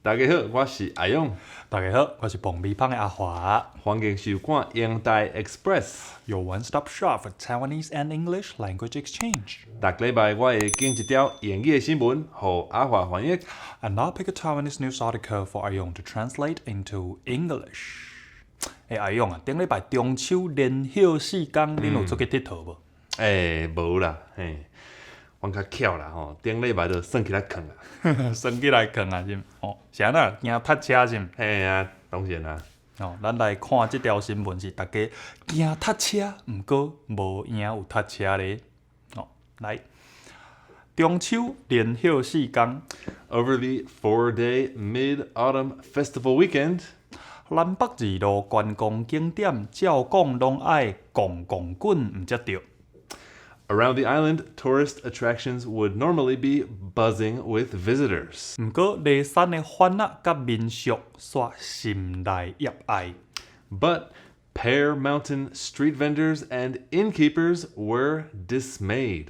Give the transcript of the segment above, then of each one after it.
大家好，我是阿勇。大家好，我是爆米芳的阿華。歡迎收看英台 Express。 Your one-stop shop for Taiwanese and English language exchange. 逐禮拜我會揀一條英語的新聞，予阿華翻譯。 And I'll pick a Taiwanese news article for 阿勇 to translate into English. 欸，阿勇啊，頂禮拜中秋連歇四工，恁有出去𨑨迌無？欸，無啦，嘿，阮較巧啦吼，頂禮拜就耍起來睏啊。耍起來睏啊，是毋？哦，是按怎？驚塞車是毋？嘿啊，當然啦。哦，咱來看這條新聞是逐家驚塞車，毋過無影有塞車咧。哦，來，中秋連歇四工。 Over the 4-day Mid-Autumn Festival weekend, 南北二路觀光景點，照講攏愛戇戇滾，毋才對。 Around the island, tourist attractions would normally be buzzing with visitors. 毋過梨山的販仔佮民宿煞心內挹哀。 But Pear Mountain street vendors and innkeepers were dismayed.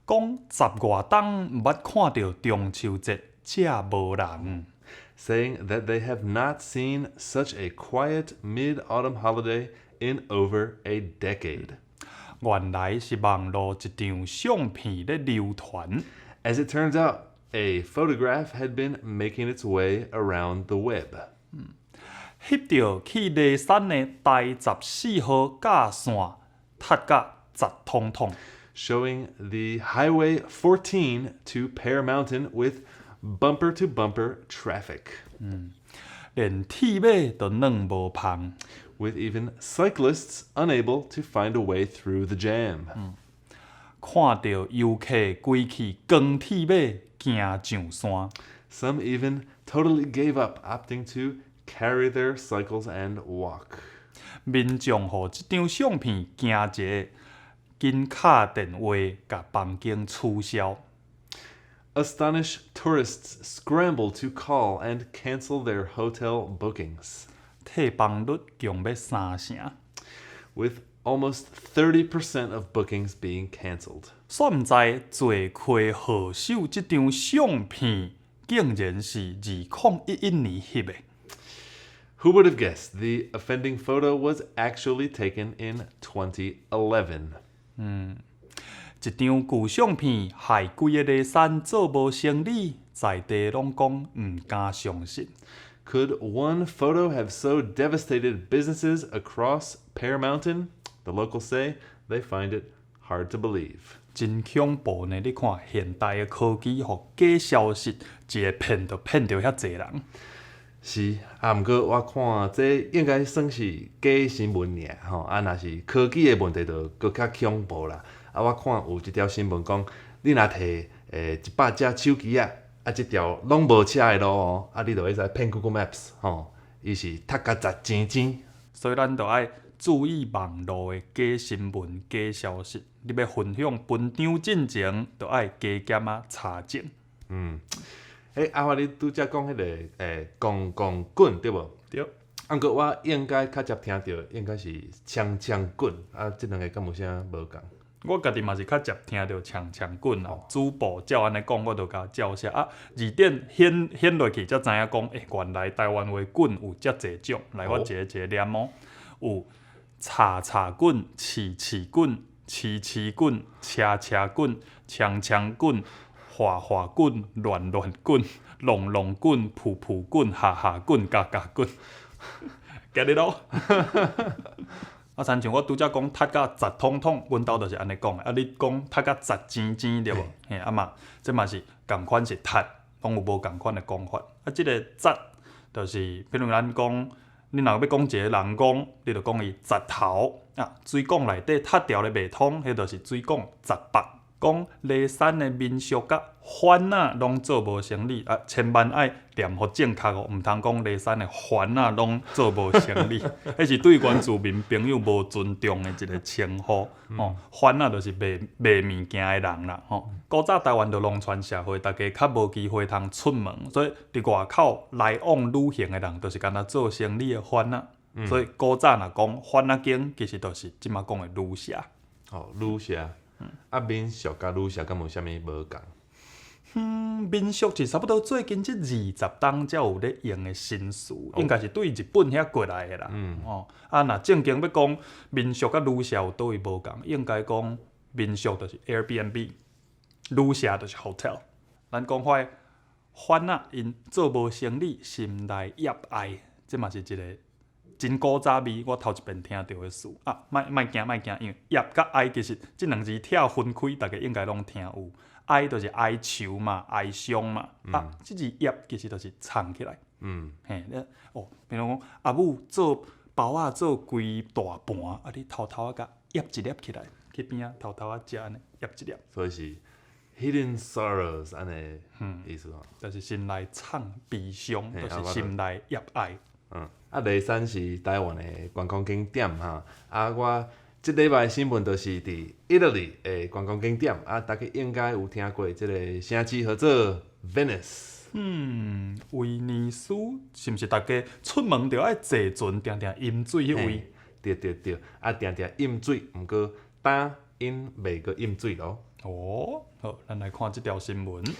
講十外冬毋捌看著中秋節遮無人。 Saying that they have not seen such a quiet Mid Autumn holiday in over a decade. 原來是網路一張相片咧流傳。 As it turns out, a photograph had been making its way around the web, 翕著去梨山的台14號甲線，塞甲雜統統。 showing the Highway 14 to Pear Mountain with bumper to bumper traffic, 連鐵馬都軟無縫。 with even cyclists unable to find a way through the jam. 看著遊客規氣扛鐵馬行上山。 Some even totally gave up, opting to carry their cycles and walk. 民眾予這張相片驚一下，緊敲電話共房間取消。 Astonished tourists scrambled to call and cancel their hotel bookings, 退房率強欲三成。 with almost 30% of bookings being canceled. 煞毋知罪魁禍首這張相片，竟然是2011年翕的。 Who would have guessed the offending photo was actually taken in 2011? 一張舊相片害規个梨山做無生理，在地攏講毋敢相信。 Could one photo have so devastated businesses across Pear Mountain? The locals say they find it hard to believe. 真恐怖呢！你看現代的科技，予假消息一下騙就騙著遐濟人。是，啊，毋過我看這應該算是假新聞爾吼，啊，若是科技的問題就閣較恐怖啦。啊，我看有一條新聞講，你若提100隻手機仔，啊，這條攏無車的路哦，啊，你就會使騙 Google Maps 吼，伊是塞甲雜尖尖。所以咱就愛注意網路的假新聞、假消息。你欲分享文章進前，就愛加減仔查證。欸，阿華，你拄才講彼個戇戇滾對無？對。啊，毋過我應該較捷聽著，應該是槍槍滾，啊，這兩个敢有啥無仝？我家己嘛是較捷聽著槍槍滾啦，主播照按呢講，我就共照寫。啊，字典掀掀落去才知影講，欸，原來台灣話滾有遮濟種。來，我一个一个念哦，有叉叉滾、刺刺滾、刺刺滾、車車滾、槍槍滾、嘩嘩滾、亂亂滾、浪浪滾、噗噗滾、下下滾、加加滾。get it 咯？啊，親像我拄才講塞甲雜統統，阮兜就是按呢講的。啊，你講塞甲雜尖尖對無？嘿，啊嘛，這嘛是仝款是塞，攏有無仝款的講法。啊，這个雜就是，比如咱講，你若欲講一个人戇，你就講伊雜頭。啊，水管內底塞牢咧袂通，彼就是水管雜縛。講梨山的民宿佮販仔攏做無生理，啊，千萬愛念予正確哦，毋通講梨山的番仔攏做無生理，彼是對原住民朋友無尊重的一个稱呼。吼，番仔就是賣賣物件的人啦。吼，古早台灣就農村社會，大家較無機會通出門，所以佇外口來往旅行的人，就是敢若做生理的番仔。所以古早若講番仔間，其實就是這馬講的旅社。哦，旅社。啊，民宿佮旅社敢有啥物無仝？嗯，民宿是差不多最近這20冬才有咧用的新詞，應該是對日本遐過來的啦。哦，啊，若正經欲講民宿佮旅社有佗位無仝，應該講民宿就是 Airbnb，旅社就是 hotel。咱講彼番仔𪜶做無生理，心內挹哀，這嘛是一个真古早味，我頭一遍聽著的詞。啊，莫莫驚莫驚，因為挹佮哀其實這兩字拆分開，大家應該攏聽有。哀就是哀愁嘛，哀傷嘛。啊，這字挹其實就是藏起來。嘿，你哦，比如講阿母做包仔做規大盤，啊，你偷偷仔共挹一粒起來，去邊仔偷偷仔食按呢，挹一粒。所以是 hidden sorrows 按呢意思吼。就是心內藏悲傷，就是心內挹哀。嗯，啊，梨山是台灣的觀光景點哈。啊，我這禮拜新聞就是佇 Italy 的觀光景點，啊，大家應該有聽過這个城市號做 Venice。嗯，威尼斯是毋是大家出門著愛坐船，定定淹水彼位？對對對，啊，定定淹水，毋過今𪜶袂閣淹水囉。哦，好，咱來看這條新聞。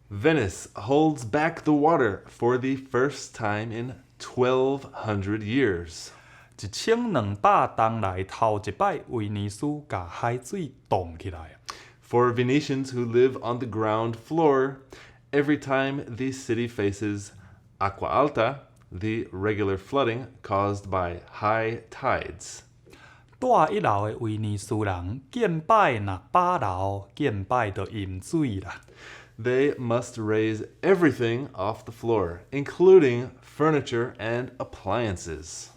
Venice holds back the water for the first time in 1200 years. 1200冬來頭一擺，威尼斯共海水擋起來。 For Venetians who live on the ground floor, every time the city faces acqua alta, the regular flooding caused by high tides. 住一樓的威尼斯人，見擺若飽流，見擺就淹水啦。 They must raise everything off the floor, including furniture and appliances.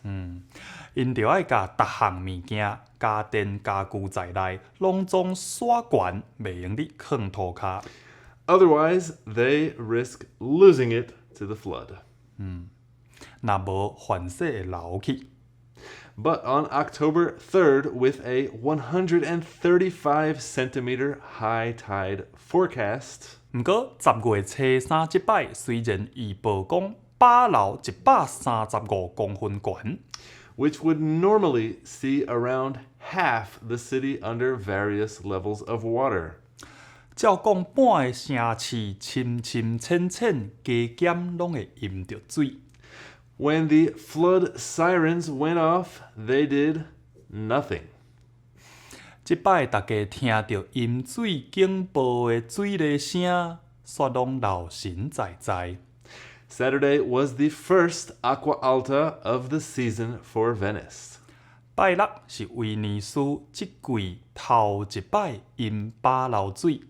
𪜶著愛共逐項物件、家電、家具在內，攏總徙懸，袂用得囥塗跤。 Otherwise, they risk losing it to the flood. 若無反勢會流去。 But on October 3rd, with a 135 centimeter high tide forecast, 毋過10月初三這擺，雖然預報講飽流135公分懸， which would normally see around half the city under various levels of water. 照講半个城市深深淺淺加減攏會淹著水。 When the flood sirens went off, they did nothing. 這擺大家聽著淹水警報的水螺聲，煞攏老神在在。 Saturday was the first acqua alta of the season for Venice. 拜六是威尼斯這季頭一擺淹飽流水。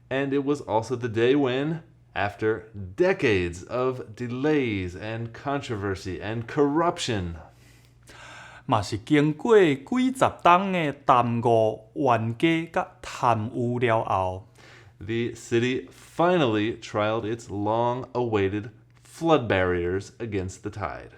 And it was also the day when, after decades of delays and controversy and corruption, 嘛是經過幾十冬的耽誤、冤家佮貪污了後， the city finally trialed its long awaited flood barriers against the tide.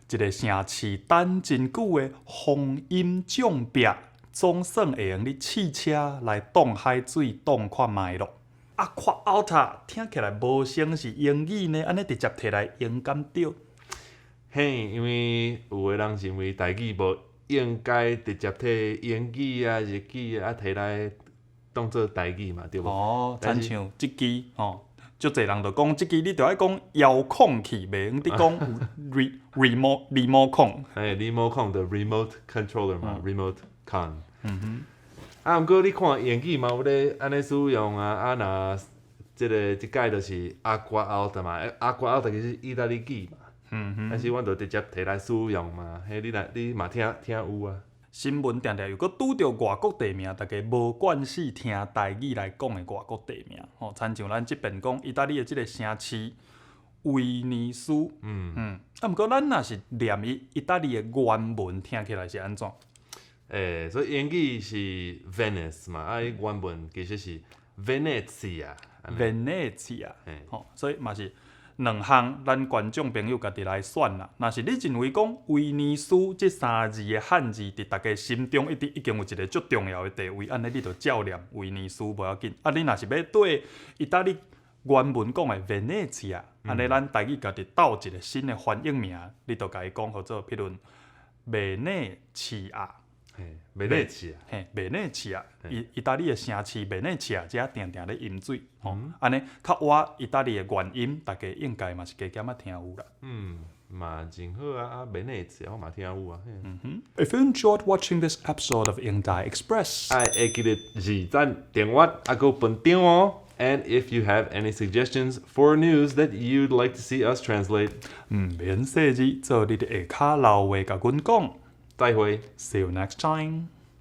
這个城市等真久的防淹障壁，總算會用得試車來擋海水，擋看覓囉。Acqua alta 聽起來無像是英語呢，按呢直接提來用敢對？嘿，因為有的人認為台語無應該直接提英語啊、日語啊，提來當做台語嘛，對無？哦，但是親像這支吼，足濟人就講這支你著愛講遙控器，袂用得講 remote リモコン。嘿，リモコン的 remote controller 嘛，remote con。嗯哼。啊，毋過你看英語嘛有咧按呢使用啊，啊若這个這擺就是 acqua alta 嘛，acqua alta 其實意大利語嘛。嗯哼。但是阮就直接提來使用嘛，彼你來你嘛聽聽有啊。新聞定定又閣拄著外國地名，大家無慣勢聽台語來講的外國地名，吼，親像咱這邊講意大利的這个城市威尼斯，嗯嗯，啊，毋過咱若是念伊意大利的原文，聽起來是按怎？欸，所以英語是 Venice 嘛，啊，伊原文其實是 Venezia。 Venezia，吼，所以嘛是兩項，咱觀眾朋友家己來選啦。若是你認為講威尼斯這三字的漢字，佇大家心中一直已經有一个足重要的地位，按呢你就照念威尼斯無要緊。啊，你若是欲對意大利原文講的 Venezia，按呢咱台語家己鬥一个新的翻譯名，你就共伊講號做，譬如維內齊亞。嘿，委內市啊。嘿，委內市啊，意大利的城市委內市啊，遮定定咧淹水，吼，按呢較倚意大利的原因，大家應該嘛是加減仔聽有啦。嗯，嘛真好啊，啊，委內市我嘛聽有啊。 If you enjoyed watching this episode of 英台 Express，愛會記得按讚、訂閱，啊，閣分享哦。And if you have any suggestions for news that you'd like to see us translate，毋免細膩，做你佇下跤留話共阮講。再會。 See you next time.